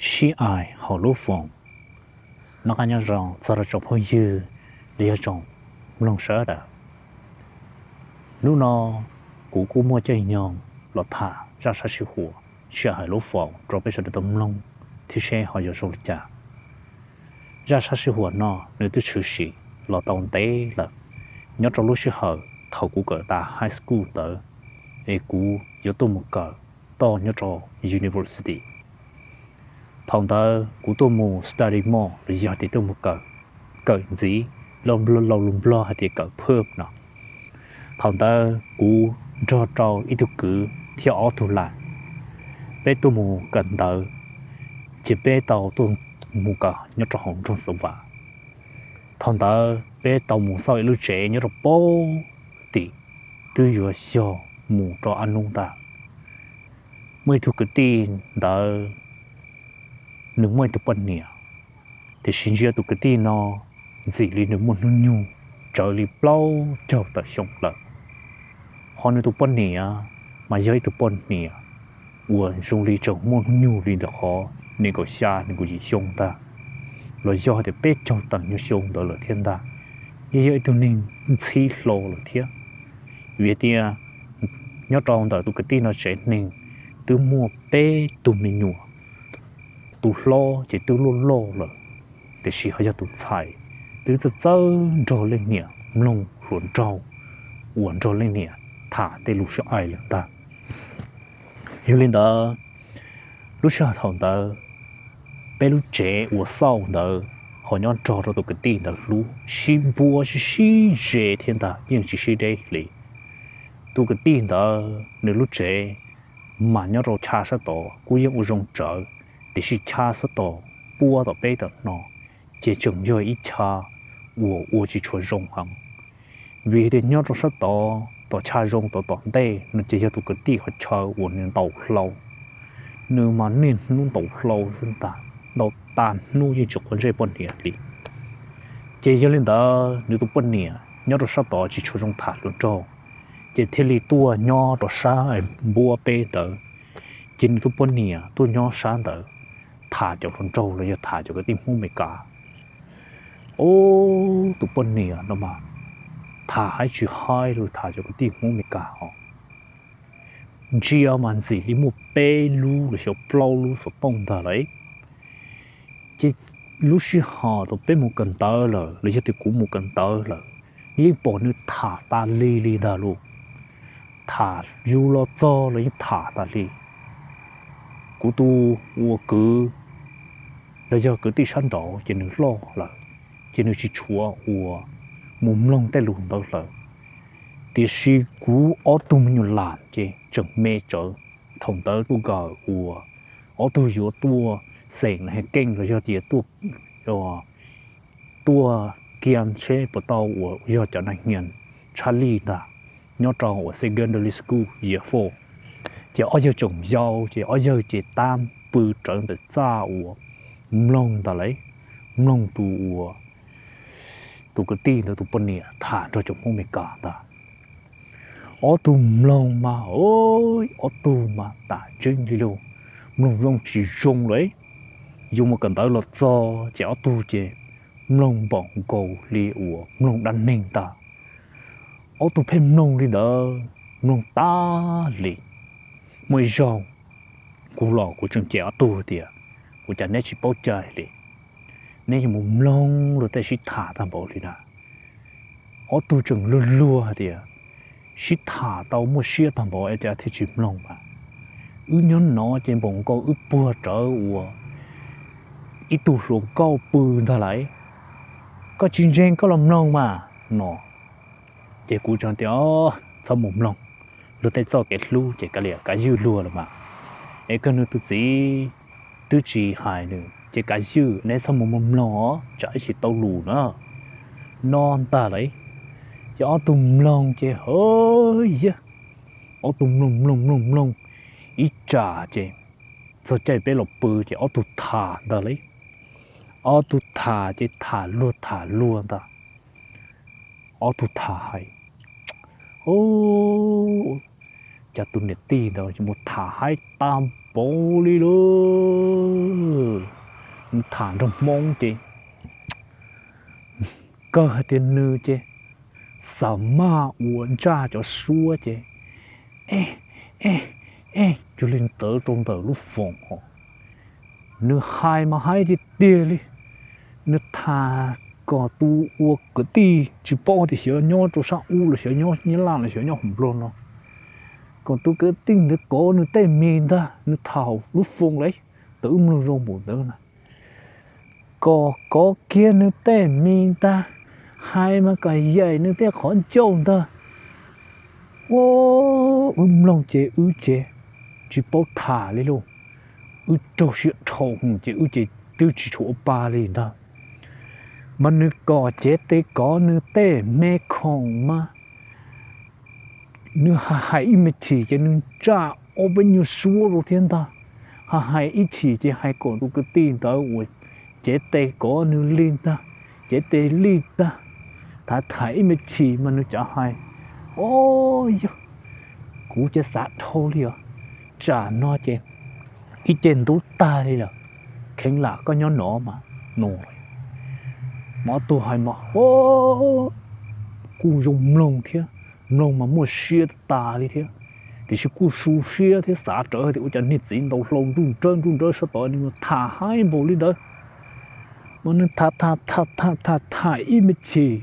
Sib aim hauv lub foos. Noj qab nyob zoo txog rau tsoom phooj ywg los yog tsoom mloog sawv daws. Hnub no kuv kuj muaj caij nyoog los tham zaj sab sij huam sib aim hauv lub foos rau peb sawv daws tau mloog thiab seb ho yuav zoo li cas. Zaj sab sij huam no nws twb tshwm sim los tau ntev lawm, nyob rau lub sij hawm thaum kuv kawm tas high school ntawd, es kuv yuav tuaj mus kawm toj nyob rau university. Thaum ntawd kuv tuaj mus study more los yog tias tuaj mus kawm, kawm ntxiv, lo lus Nplog hais tias kawm phwm no. Thaum ntawd kuv nrog rau ib tug kwv thiab ob tug lam, peb tuaj mus kawm ntawv, ces peb tau tuaj mus kawm nyob rau hauv nroog Xov Vam. Thaum ntawd peb tau mus xauj ib lub tsev nyob rau pem tim, twb yuav yog mus rau Ab Nub ntag. Muaj ib tug kwv tij ntawd, nws muaj ib tug poj niam, tiam sis ntsia tus kwv tij no ntxim li nws muaj hnub nyoog tsawv li plaub caug tawm xyoo lawm. Ho nws tus poj niam mas yog ib tug poj niam uas zoo li tseem muaj hnub nyoog li ntawm qhov nees nkaum xya nees nkaum yim xyoo ntag, los yog tias peb caug tawm nyuag xyoo ntawd lawm thiab ntag. Yeej yog ib tug neeg ntxhib hlo lawm thiab, vim tias nyob rau ntawm tus kwv tij no tsev neeg twb muaj peb tug me nyuam, tus hlob ces twb luaj loj lawm, tiam sis ho yog tus ntxhais twb txawj txawj nrog leej niam mloog hluas nraug uas nrog leej niam tham tej lus sib aim lawm ntag. Yog li ntawd, lub sij hawm thaum ntawd peb lub tsev uas xauj ntawd ho nyob nrog rau tus kwv tij ntawd hlub, sib npuab sib sib ze thiab ntag, yeej tsis sib deb li. Tus kwv tij ntawd nws lub tsev mas nyob rau chav sab tod kuj yeej ua zoo tsawv, tiam sis chav sab tod puab tom peb tom no ces tseem yog ib chav uas ua tsis tshua zoo heev. Vim tias nyob rau sab tod tom chav zoo tod tom ntej no ces yog tus kwv tij qhov chaw uas nws ntaus hlau, nws mas niaj hnub ntaus hlau xwb ntag, ntaus tas hnub yeej tsis quav ntsej poj niam li. Ces yog li ntawd nws tus poj niam nyob rau sab tod tsis tshua zoo tham hluas nraug, ces thiaj li tuaj nyob rau sab npuab peb ntawd. Ces nws tus poj niam tuaj nyob sab ntawd tham cov hluas nraug los yog tham cov kwv tij Hmoob Amelikas. Ub, tus poj niam no mas tham haib tsis haib li, tham cov kwv tij Hmoob Amelikas ho ntsia mas ntxim li muaj peb lub los xyov plaub lub xov tooj ntag lawm. Ces lub sij hawm thaum peb mus kawm ntawv lawm los yog tias kuv mus kawm ntawv lawm, yeej pom nws tham tas li li ntag lauj. Tham yus los txog los yeej tham tas li. Kuv tus ua kwv los yog kwv tij sab nraud ces nws loj lawm, ces nws tsis tshuav uas mus mloog tej lus ntawd lawm. Tiam sis kuv ob tug me nyuam lam ces tseem me tsawv. Thaum ntawd tuaj kawm uas ob tug yuav tuaj xeem los yog keej los yog tias tuaj, tuaj kiag seb puas tau uas yog cov nas hias tshaj lij ntag, nyob rau uas secondary school year four. Ces ob yawg tseem yau ces ob yawg ces tab pw rawv ntawm txaj uas mloog ntag lauj, mloog tus uas tus kwv tij ntawd tus poj niam tham nrog cov Hmoob Amelikas ntag. Ob tug mloog mas, ob tug mas tas tseeb li lauj, mloog zoo tsis zoo lauj. Yus mus kawm ntawv los txog ces ob tug ces mloog npaum nkaus li uas mloog dab neeg ntag. Ob tug pheej mloog li ntawd, mloog tas li. Muaj ib zaug kuv los kuv tseem cem ob tug tias, ua cas neb tsis paub cai li, neb yuav mus mloog luag tej sib tham tag npaum li na. Ob tug tseem luag luag tias, sib tham tau muaj siab tag npaum es cas thiaj tsis mloog mas. Wb nyob no ces npaum nkaus wb puag rawv uas ib tug hluas nkauj pw ntag lauj. Koj tsis ntseeg koj los mloog mas no. Ces kuv tseem tias, txhob mus mloog, luag tej txoj kev hlub ces kav liam, kav ywj luag los mas. Es koj nws tus txiv twb tsis hais nws ces kav ywj, neb txhob mus mloog os, tsam ib tsis tau lus na. No ntag lauj. Ces ob tug mloog ces ha yag, ob tug mloog mloog mloog mloog ib tsam ces txog caij peb los pw ces ob tug tham ntag lauj. Ob tug tham ces tham luag tham luag ntag. Ob tug tham hais, ub, Cas tus niam tij ntawd mus tham haib tag npaum li lauj. Nws tham nrog Hmoob ces kawg hais tias nws ces xav maj ua ntsaj cov suab ces, e, e, e, cuag li ntawd rau ntawm lub foos os. Nws hais mas haib tiag tiag li. Nws tham kom tus uas kwv tij tsis paub tias xyov nyob rau sab ub los xyov nyob Nyab Laj los xyov nyob hauv Nplog no, kom tus kwv tij ntawd kov nws tej me ntag. Nws tham lub foos lauj, tau wb mloog zoo npaum ntawd na, kom kov kiag nws tej me ntag, hais mas kom yaim nws tej qhov ncauj ntag. Wb mloog ces wb ces tsis paub tham li lauj. Wb raug siab dhau ces wb ces twb tsis tshua ua pa li ntag. Mas nws kom cev tes kov nws tej me khoom mas nws hais ib me chim ces nws ntsaj ob peb nyuag suab rau thiab ntag. Hais ib chim ces hais kom tus kwv tij ntawd uas cev tes kov nws li ntag, cev tes li ntag, tham tham ib me chim mas nws cav hais, o, yog, kuv ces xav dhau li os, tsam no ces ib ce ntub tag li lawm, kheev lam koj nyob no mas no. Mov tug hais mas, o, kuj zoo mloog thiab, mloog mas muaj siab tas li thiab, tiam sis kuj su siab thiab xav rawv tias ua cas niag txiv ntaus hlau nruj nrawj nruj nrawj sab tod nws mus tham haib npaum li ntawd. Mas nws tham tham tham tham tham ib me chim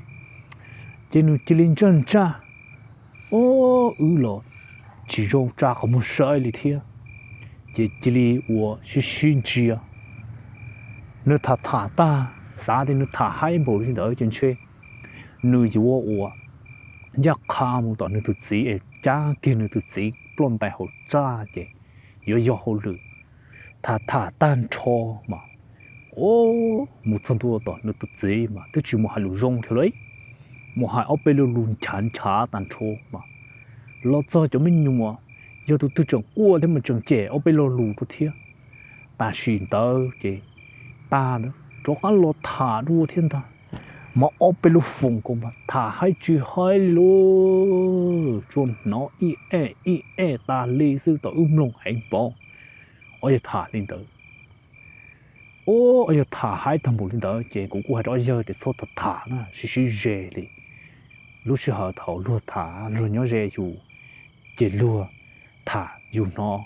ces nws cia li ntsaj ntsaj, o, wb los tsis zoo tsa qhov muag saib li thiab, ces cia li ua sib sib ntsia. Nws tham tham tag, xav tias nws tham haib npaum li ntawd ces ntshe nws yuav ua ncaj qha mus tom nws tus txiv es cab kiag nws tus txiv ploj ntais hauv txaj ces yuav yog hauj lwm. Tham tham tag nrho mas, o, mus txog ntua tom nws tus txiv mas twb tsis mus hais lus zoo thiab lauj, mus hais ob peb lo lus nchav nchav tag nrho mas los txog cov me nyuam, yog tus twg tseem quaj thiab mas tseem cem ob peb lo lus rau thiab. Tam sim ntawd ces tag, rov qab los tham dua thiab ntag. Mas ob peb lub foos ko mas tham haib tsis haib li lauj, tsuas hnov ib e ib e tas li xwb, tau wb mloog heev pov. Ob yawg tham li ntawd, o, ob yawg tham haib tag npaum li ntawd ces kuv kuj hais rau ob yawg tias txhob tham tham na, sib sib ze li. Lub sij hawm thaum luag tham luag nyob ze yus ces luag tham yus hnov.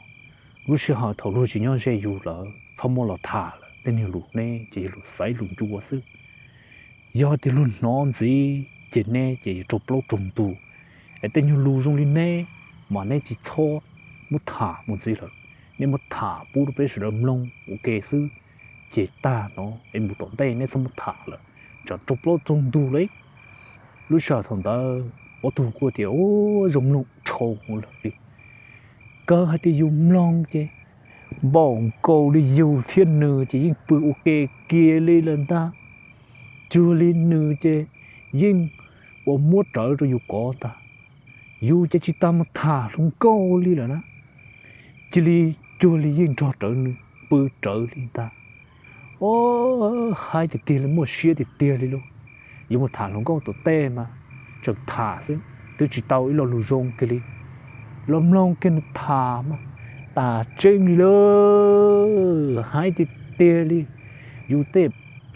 Lub sij hawm thaum luag tsis nyob ze yus lawm txhob muab los tham lawm, tej niag lus neb ces yog lus xaiv lus ncua xwb. Yog tias luag hnov ntxiv ces neb ces yuav raug plaub raug ntug. Es tej nyuag lus zoo li neb mas neb tsis txhob muab tham mus ntxiv lawm, neb muab tham pub rau peb sawv daws mloog ua ke xwb ces tag no es mus tom ntej neb txhob muab tham lawm, tsam raug plaub raug ntug lauj. Lub sij hawm thaum ntawd ob tug kuj tias, u, zoo mloog dhau lawm li. Kawg hais tias yus mloog ces npaum nkaus li yus thiab nws ces yeej pw ua ke kiag li lawm ntag. Cuag li nws ces yeej ua muab rawv rau yus kov ntag. Yus ces tsis tas mus tham hluas nkauj li lawm na, cia li cuag li yeej nrog rawv nws pw rawv li ntag. O, haib tiag tiag li, muaj siab tiag tiag li lauj. Yuav mus tham hluas nkauj tom tej mas tseem tham xwb, twb tsis tau ib lo lus zoo kiag li. Los mloog kiag nws tham mas tas tseeb li lauj, haib tiag tiag li. Yus tej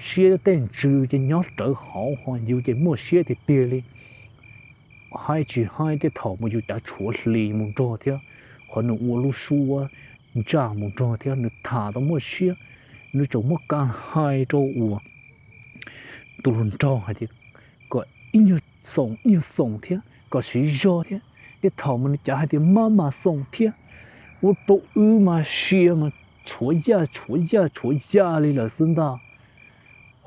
siab tej ntsws ces nyob rawv hauv ho yus ces muaj siab tiag tiag li. Haib tsis haib tej thaum mas yus cav tshuav hlis mus nrog thiab, qhov nws ua lub suab ntsaj mus nrog thiab, nws tham tau muaj siab. Nws tseem muab ka hais rau uas tus hluas nraug hais tias kom ib nyuag xoom ib nyuag xoom thiab kom siv zog thiab. Tej thaum mas nws cav hais tias maj mam xoom thiab, ua rau wb mas sia mas tshuav yaj tshuav yaj tshuav yaj li lawm xwb ntag.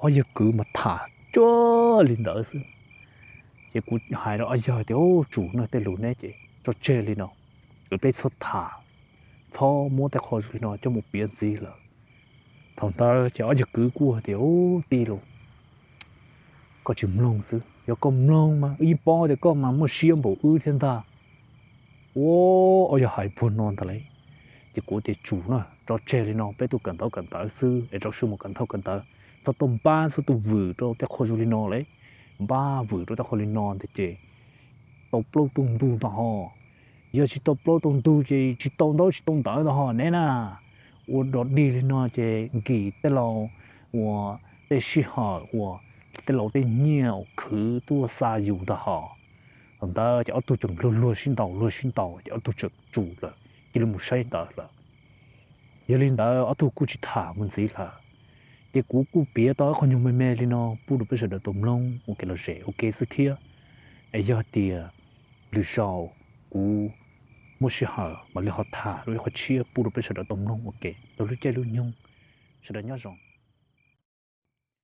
Ob yawg kwv mas tham cuag li ntawd xwb. Ces kuv hais rau ob yawg tias, u, tsum no, tej lus neb ces tso tseg li no, peb txhob tham, txhob muab tej qho zoo li no coj mus piav ntxiv lawm. Thaum ntawd ces ob yawg kwv kuj tias, u, tij laug, koj tsis mloog xwb, yog koj mloog mas wb yeej paub tias koj mas muaj siab npaum wb thiab ntag. Ua, ob yawg hais puag no ntag lauj. Ces kuv tias tsum na, tso tseg li no, peb tuaj kawm ntaub kawm ntawv xwb es rau siab mus kawm ntaub kawm ntawv, txhob tuaj npab txhob tuaj vwm rau tej qho zoo li no lauj. Npab vwm rau tej qho li no ntag ces tau plaub tug ntug ntag ho. Yog tsis tau plaub tau ntug ces tsis tau ntaub tsis tau ntawv ntag ho neb na. Ua dog dig li no ces nkim tej laus uas tej sij hawm uas tej laus tej nyiaj uas khwv tuaj xa yus ntag ho. Thaum ntawd ces ob tug tseem luag luag sib ntaus luag sib ntaus ces ob tug tseem tsum lawm, cia li mus saib ntawv lawm. Yog li ntawd ob tug kuj tsis tham mus ntxiv lawm. Ces kuv kuj piav tau ib qho nyuag me me li no pub rau peb sawv daws tau mloog ua kev lom zem ua ke xwb thiab. Es yog tias lwm zaus kuv muaj sij hawm mam li ho tham dua ib qho tshiab pub rau peb sawv daws tau mloog ua ke rau lub caij lub nyoog. Sawv daws nyob zoo.